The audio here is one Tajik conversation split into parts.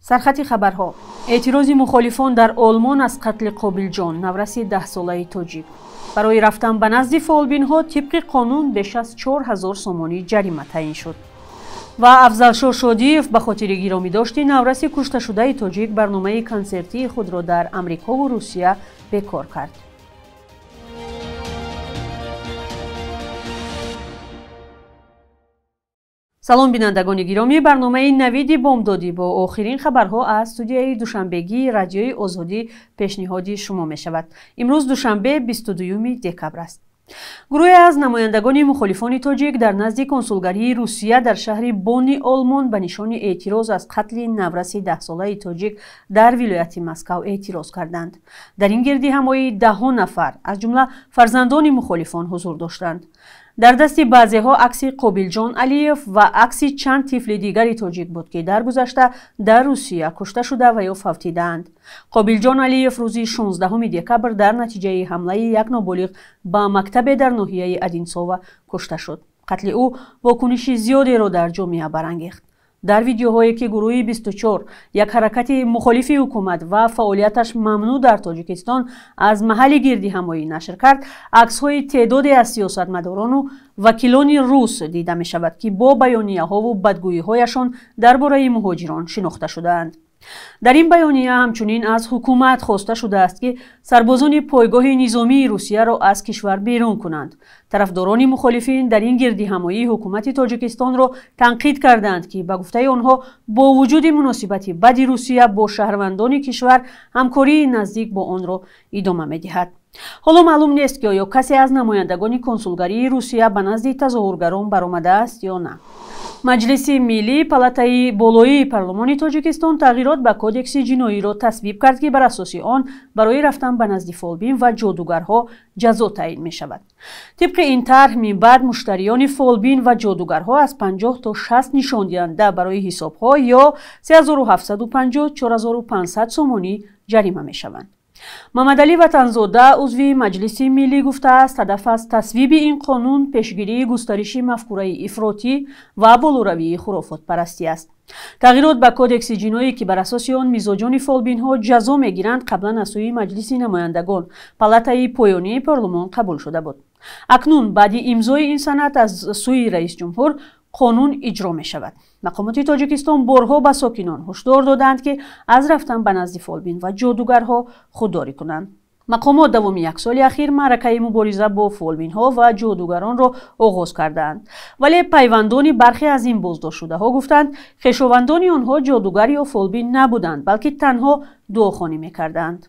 Сархати хабарҳо. Эътирози мухолифон дар Олмон аз қатли Қобилҷон, навраси 10-солаи тоҷик. Барои рафтан ба назди фолбинҳо тибқи қонун беш аз 4000 сомонӣ ҷарима таъин шуд. Ва Афзалшо Шодиев ба хотири гиромидошти навраси кушташудаи тоҷик барномаи консертии худро дар Амрикову Русия бекор кард. Салом, бинандагони гиромӣ, барномаи Навиди Бомдодӣ бо охирин хабарҳо аз студияи душанбегии Радиои Озодӣ пешниҳоди шумо мешавад. Имрӯз душанбе, 22 декабр аст. Гурӯҳе аз намояндагони мухолифони тоҷик дар назди консулгарии Русия дар шаҳри Бонни Олмон ба нишони эътироз аз қатли навраси 10-солаи тоҷик дар вилояти Москав эътироз карданд. Дар ин гирдиҳамоӣ даҳҳо нафар, аз ҷумла фарзандони мухолифон, ҳузур доштанд. Дар дасти баъзеҳо акси Қобилҷон Алиев ва акси чанд тифли дигари тоҷик буд, ки дар гузашта дар Русия кушта шуда ва ё фавтидаанд. Қобилҷон Алиев рӯзи 16 декабр дар натиҷаи ҳамлаи як ноболиғ ба мактабе дар ноҳияи Одинсова кушта шуд. Қатли ӯ вокуниши зиёдеро дар ҷомеа барангехт. Дар видеоҳое, ки гурӯҳи 24, як ҳаракати мухолифи ҳукумат ва фаъолияташ мамнӯъ дар Тоҷикистон, аз маҳалли гирдиҳамоӣ нашр кард, аксҳои теъдоде аз сиёсатмадорону вакилони рус дида мешавад, ки бо баёнияҳову бадгӯиҳояшон дар бораи муҳоҷирон шинохта шудаанд. Дар ин баёния ҳамчунин аз ҳукумат хоста шудааст, ки сарбозони пойгоҳи низомии Русияро аз кишвар берун кунанд. Тарафдорони мухолифин дар ин гирдиҳамоӣ ҳукумати Тоҷикистонро танқид карданд, ки ба гуфтаи онҳо бо вуҷуди муносибати бади Русия бо шаҳрвандони кишвар ҳамкории наздик бо онро идома медиҳад. Ҳоло маълум нест, ки оё касе аз намояндагони консулгарии Русия ба назди тазоҳургарон баромадааст ё на. Маҷлиси миллӣ, палатаи болоии парлумони Тоҷикистон, тағйирот ба кодекси ҷиноиро тасвиб кард, ки бар асоси он барои рафтан ба назди фолбин ва ҷодугарҳо ҷазо таъин мешавад. Тибқи ин тарҳ, минбаъд муштариёни фолбин ва ҷодугарҳо аз 50 то 60 нишондиҳанда барои ҳисобҳо ё 3750 4500 сомонӣ ҷарима мешаванд. Мамадалӣ Ватанзода, узви Маҷлиси миллӣ, гуфтааст, ҳадаф аз тасвиби ин қонун пешгирии густариши мафкураи ифротӣ ва болоравии хурофотпарастӣ аст. Тағйирот ба кодекси ҷиноӣ, ки бар асоси он мизоҷони фолбинҳо ҷазо мегиранд, қаблан аз сӯи Маҷлиси намояндагон, палатаи поёнии парлумон, қабул шуда буд. Акнун баъди имзои ин санад аз сӯи раисҷумҳур қонун иҷро мешавад. Мақомоти Тоҷикистон борҳо ба сокинон ҳушдор доданд, ки аз рафтан ба назди фолбин ва ҷодугарҳо худдорӣ кунанд. Мақомот давоми як соли ахир маъракаи мубориза бо фолбинҳо ва ҷодугаронро оғоз кардаанд. Вале пайвандони бархе аз ин боздоштшудаҳо гуфтанд, хешовандони онҳо ҷодугар ё фолбин набуданд, балки танҳо дуохонӣ мекарданд.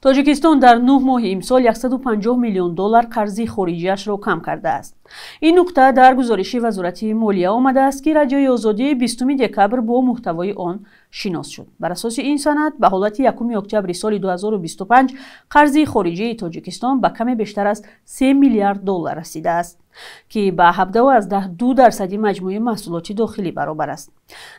Тоҷикистон дар 9 моҳи имсол 150 миллион доллар қарзи хориҷиашро кам кардааст. Ин нуқта дар гузориши Вазорати молия омадааст, ки Радиои Озодӣ 20 декабр бо муҳтавои он шинос шуд. Бар асоси ин санад, ба ҳолати 1 октябри соли 2025 қарзи хориҷии Тоҷикистон ба каме бештар аз 3 миллиард доллар расидааст, ки ба 17,2% маҷмӯи маҳсулоти дохилӣ баробар аст.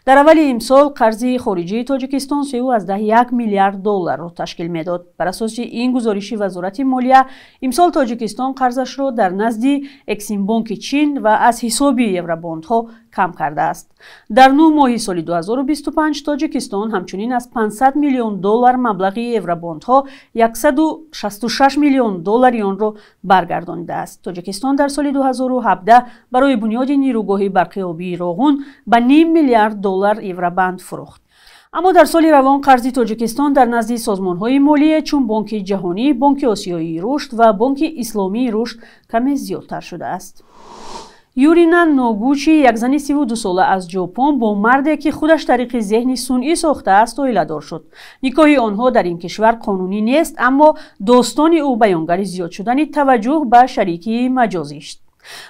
Дар аввали имсол қарзи хориҷии Тоҷикистон 3,1 миллиард долларро ташкил медод. Бар асоси ин гузориши Вазорати молия, имсол Тоҷикистон қарзашро дар назди Эксимбонки Чин ва аз ҳисоби евробондҳо кам кардааст. Дар 9 моҳи соли 2025 Тоҷикистон ҳамчунин аз 500 миллион доллар маблағи евробондҳо 166 миллион доллари онро баргардонидааст. Тоҷикистон дар соли 2017 барои бунёди нерӯгоҳи барқи обии Роғун ба ним миллиард доллар евробанд фурӯхт. Аммо дар соли равон қарзи Тоҷикистон дар назди созмонҳои молия чун Бонки Ҷаҳонӣ, Бонки Осиёии Рушд ва Бонки Исломии Рушд каме зиёдтар шудааст. Юрина Ногучи, як зани 32-сола аз Ҷопон, бо марде, ки худаш тариқи зеҳни сунъӣ сохтааст, оиладор шуд. Никоҳи онҳо дар ин кишвар қонунӣ нест, аммо достони ӯ баёнгари зиёд шудани таваҷҷӯҳ ба шарикии маҷозист.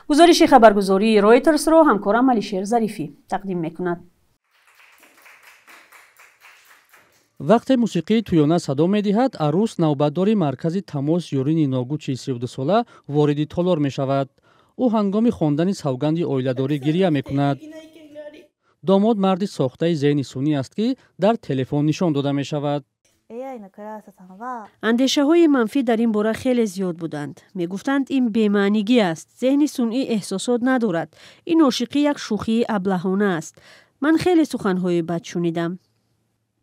Гузориши хабаргузории Ройтерсро ҳамкорам Алишер Зарифӣ тақдим мекунад. Вақте мусиқии тӯёна садо медиҳад, арӯс, навбатдори маркази тамос Юрини Ногучи 32-сола вориди толор мешавад. Ӯ ҳангоми хондани савганди оиладорӣ гирия мекунад. Домод марди сохтаи зеҳни сунъӣ аст, ки дар телефон нишон дода мешавад. Андешаҳои манфӣ дар ин бора хеле зиёд буданд. Мегуфтанд, ин бемаънигӣ аст, зеҳни сунъӣ эҳсосот надорад, ин ошиқӣ як шӯхии аблаҳона аст. Ман хеле суханҳои бад шунидам.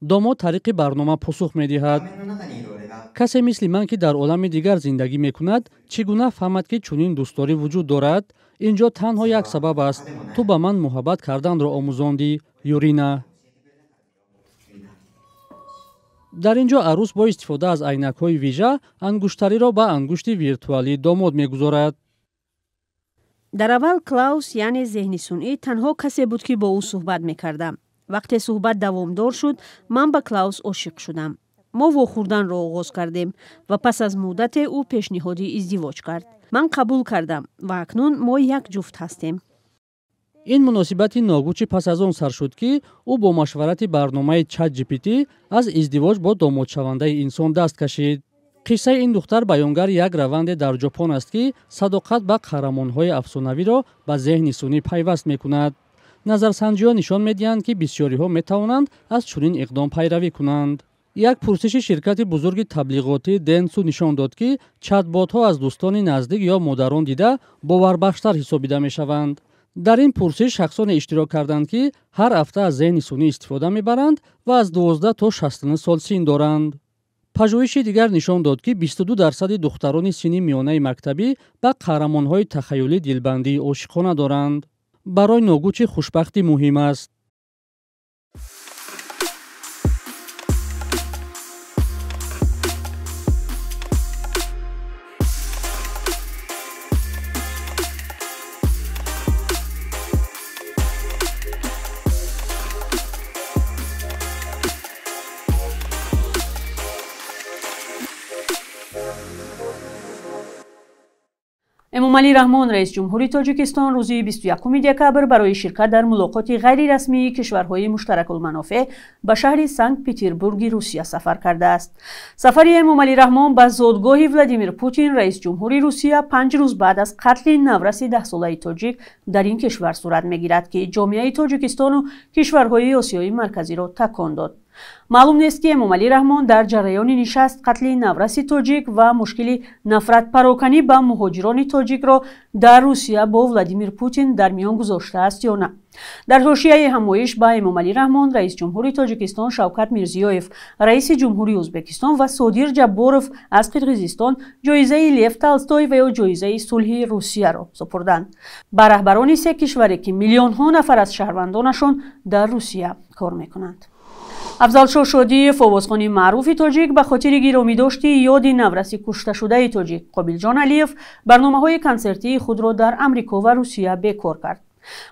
Домод тариқи барнома посух медиҳад. Касе мисли ман, ки дар олами дигар зиндагӣ мекунад, чӣ гуна фаҳмад, ки чунин дӯстдорӣ вуҷуд дорад? Ин ҷо танҳо як сабаб аст: ту ба ман муҳаббат карданро омӯзондӣ, Юрина. Дар ин ҷо арӯс бо истифода аз айнакҳои вижа ангуштариро ба ангушти виртуалии домод мегузорад. Дар аввал Клаус, яъне зеҳни сунъӣ, танҳо касе буд, ки бо ӯ суҳбат мекардам. Вақте суҳбат давомдор шуд, ман ба Клаус ошиқ шудам. Мо вохӯрданро оғоз кардем ва пас аз муддате ӯ пешниҳоди издивоҷ кард. Ман қабул кардам ва акнун мо як ҷуфт ҳастем. Ин муносибати Ногучи пас аз он сар шуд, ки ӯ бо машварати барномаи Чат GPT аз издивоҷ бо домодшавандаи инсон даст кашид. Қиссаи ин духтар баёнгари як раванде дар Ҷопон аст, ки садоқат ба қаҳрамонҳои афсонавиро ба зеҳни сунъӣ пайваст мекунад. Назарсанҷиҳо нишон медиҳанд, ки бисёриҳо метавонанд аз чунин иқдом пайравӣ кунанд. Як пурсиши ширкати бузурги таблиғотӣ Денсу нишон дод, ки чатботҳо аз дӯстони наздик ё модарон дида боварбахштар ҳисобида мешаванд. Дар ин пурсиш шахсоне иштирок карданд, ки ҳар ҳафта аз зеҳни сунъӣ истифода мебаранд ва аз 12 то 69 сол син доранд. Пажӯҳиши дигар нишон дод, ки 22% духтарони синни миёнаи мактабӣ ба қаҳрамонҳои тахаюлӣ дилбандии ошиқона доранд. Барои Ногучи хушбахтӣ муҳим аст. Эмомалӣ Раҳмон, раис ҷумҳури Тоҷикистон, рӯзи 21 декабр барои ширкат дар мулоқоти ғайрирасмии кишварҳои муштаракулманофеъ ба шаҳри Санкт-Петербурги Русия сафар кардааст. Сафари Эмомалӣ Раҳмон ба зодгоҳи Владимир Путин, раис ҷумҳури Русия, 5 рӯз баъд аз қатли навраси 10-солаи тоҷик дар ин кишвар сурат мегирад, ки ҷомеаи Тоҷикистону кишварҳои Осиёи Марказиро такон дод. Маълум нест, ки Эмомалӣ Раҳмон дар ҷараёни нишаст қатли навраси тоҷик ва мушкили нафратпароканӣ ба муҳоҷирони тоҷикро дар Русия бо Владимир Путин дар миён гузоштааст ё на. Дар ҳошияи ҳамоиш ба Эмомалӣ Раҳмон раис ҷумҳури Тоҷикистон Шавкат Мирзиёев, раиси ҷумҳури Ӯзбекистон ва Содир Ҷабборов аз Қирғизистон ҷоизаи Лев Толстой ва ё ҷоизаи сулҳи Русияро супурданд. Ба раҳбарони се кишваре, ки миллионҳо нафар аз шаҳрвандонашон дар Русия кор мекунанд. Афзалшоҳ Шодиев, овозхони маъруфи тоҷик, ба хотири гиромидошти ёди навраси кушташудаи тоҷик Қобилҷон Алиев барномаҳои консертии худро дар Амрико ва Русия бекор кард.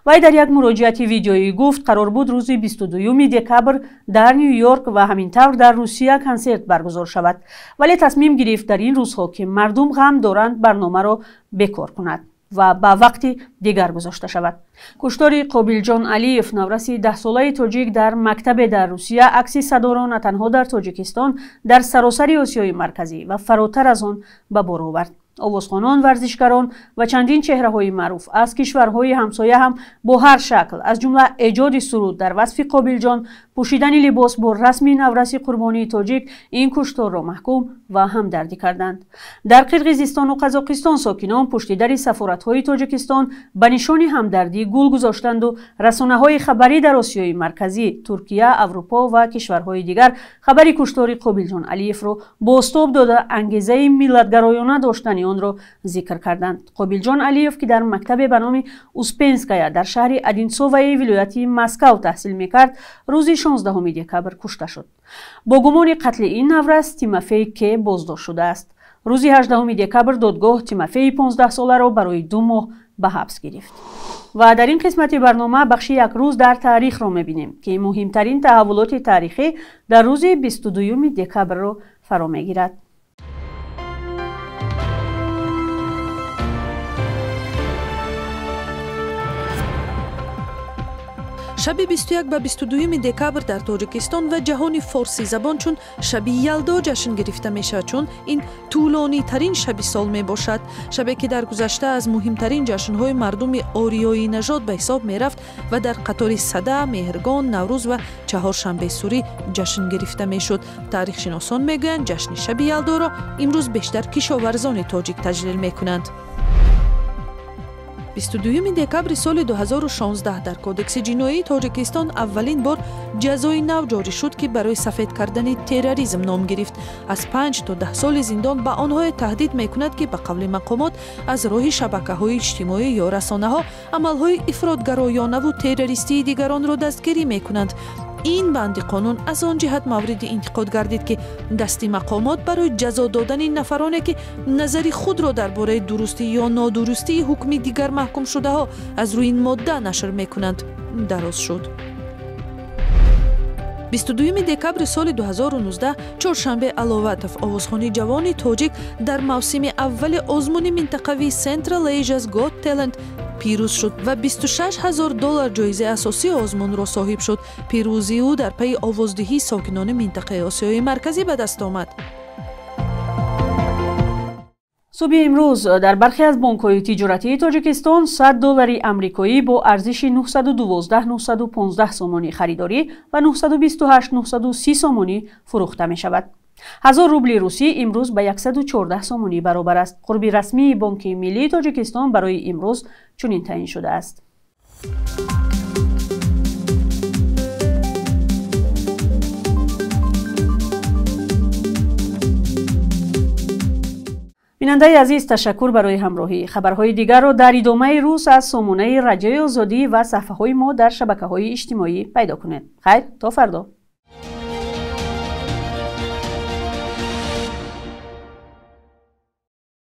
Вай дар як муроҷиати видеоӣ гуфт, қарор буд рӯзи 22 декабр дар Ню-Йорк ва ҳамин тавр дар Русия консерт баргузор шавад, вале тасмим гирифт дар ин рӯзҳо, ки мардум ғам доранд, барномаро бекор кунад ва ба вақти дигар гузошта шавад. Куштори Қобилҷон Алиев, навраси 10-солаи тоҷик дар мактабе дар Русия, акси садоро на танҳо дар Тоҷикистон, дар саросари Осиёи Марказӣ ва фаротар аз он ба бор овард. Овозхонон, варзишгарон ва чандин чеҳраҳои маъруф аз кишварҳои ҳамсоя ҳам бо ҳар шакл, аз ҷумла эҷоди суруд дар васфи Қобилҷон, пӯшидани либос бо расми навраси қурбонии тоҷик, ин кушторро маҳкум ва ҳамдардӣ карданд. Дар Қирғизистону Қазоқистон сокинон пушти дари сафоратҳои Тоҷикистон ба нишони ҳамдардӣ гул гузоштанду расонаҳои хабарӣ дар Осиёи Марказӣ, Туркия, Аврупо ва кишварҳои дигар хабари куштори Қобилҷон Алиевро бозтоб дода, ангезаи миллатгароёна доштани онро зикр карданд. Қобилҷон Алиев, ки дар мактабе ба номи Успенская дар шаҳри Одинцоваи вилояти Москав таҳсил мекард, рӯзи 16 декабр кушта шуд. Бо гумони қатли ин наврас Тимофей К боздошт шудааст. Рӯзи 18 декабр додгоҳ Тимофеи 15-соларо барои 2 моҳ ба ҳабс гирифт. Ва дар ин қисмати барнома бахши як рӯз дар таърихро мебинем, ки муҳимтарин таҳаввулоти таърихӣ дар рӯзи 22 декабрро фаро мегирад. Шаби 21 ба 22 декабр дар Тоҷикистон ва ҷаҳони форсизабон чун шаби Ялдо ҷашн гирифта мешавад, чун ин тӯлонитарин шаби сол мебошад. Шабе ки дар гузашта аз муҳимтарин ҷашнҳои мардуми ориёии нажод ба ҳисоб мерафт ва дар қатори Сада, Меҳргон, Наврӯз ва Чаҳоршанбесурӣ ҷашн гирифта мешуд. Таърихшиносон мегӯянд, ҷашни шаби Ялдоро имрӯз бештар кишоварзони тоҷик таҷлил мекунанд. 22 декабри соли 2016 дар Кодекси ҷиноии Тоҷикистон аввалин бор ҷазои нав ҷорӣ шуд, ки барои сафед кардани терроризм ном гирифт. Аз 5 то 10 соли зиндон ба онҳое таҳдид мекунад, ки ба қавли мақомот аз роҳи шабакаҳои иҷтимоӣ ё расонаҳо амалҳои ифротгароёнаву террористии дигаронро дастгирӣ мекунанд. Ин банди қонун аз он ҷиҳат мавриди интиқод гардид, ки дасти мақомот барои ҷазо додани нафароне, ки назари худро дар бораи дурустӣ ё нодурустии ҳукми дигар маҳкумшудаҳо аз рӯи ин модда нашр мекунанд, дароз шуд. 22 декабри соли 2019 Чоршанбе Аловатов, овозхони ҷавони тоҷик, дар мавсими аввали озмуни минтақавии Central Asia's Got Talent пирӯз шуд ва 26 ҳазор доллар ҷоизаи асосии озмунро соҳиб шуд. Пирӯзии ӯ дар пайи овоздиҳии сокинони минтақаи Осиёи Марказӣ ба даст омад. Субҳи имрӯз дар бархе аз бонкҳои тиҷоратии Тоҷикистон 100 доллари амрикоӣ бо арзиши 912-915 сомонӣ харидорӣ ва 928-930 сомонӣ фурӯхта мешавад. 1000 рубли русӣ имрӯз ба 114 сомонӣ баробар аст. Қурби расмии Бонки Миллии Тоҷикистон барои имрӯз чунин таъин шудааст. Бинандаи азиз, ташаккур барои ҳамроҳӣ. Хабарҳои дигарро дар идомаи рӯз аз сомонаи Радиои Озодӣ ва саҳфаҳои мо дар шабакаҳои иҷтимоӣ пайдо кунед. Хайр, то фардо.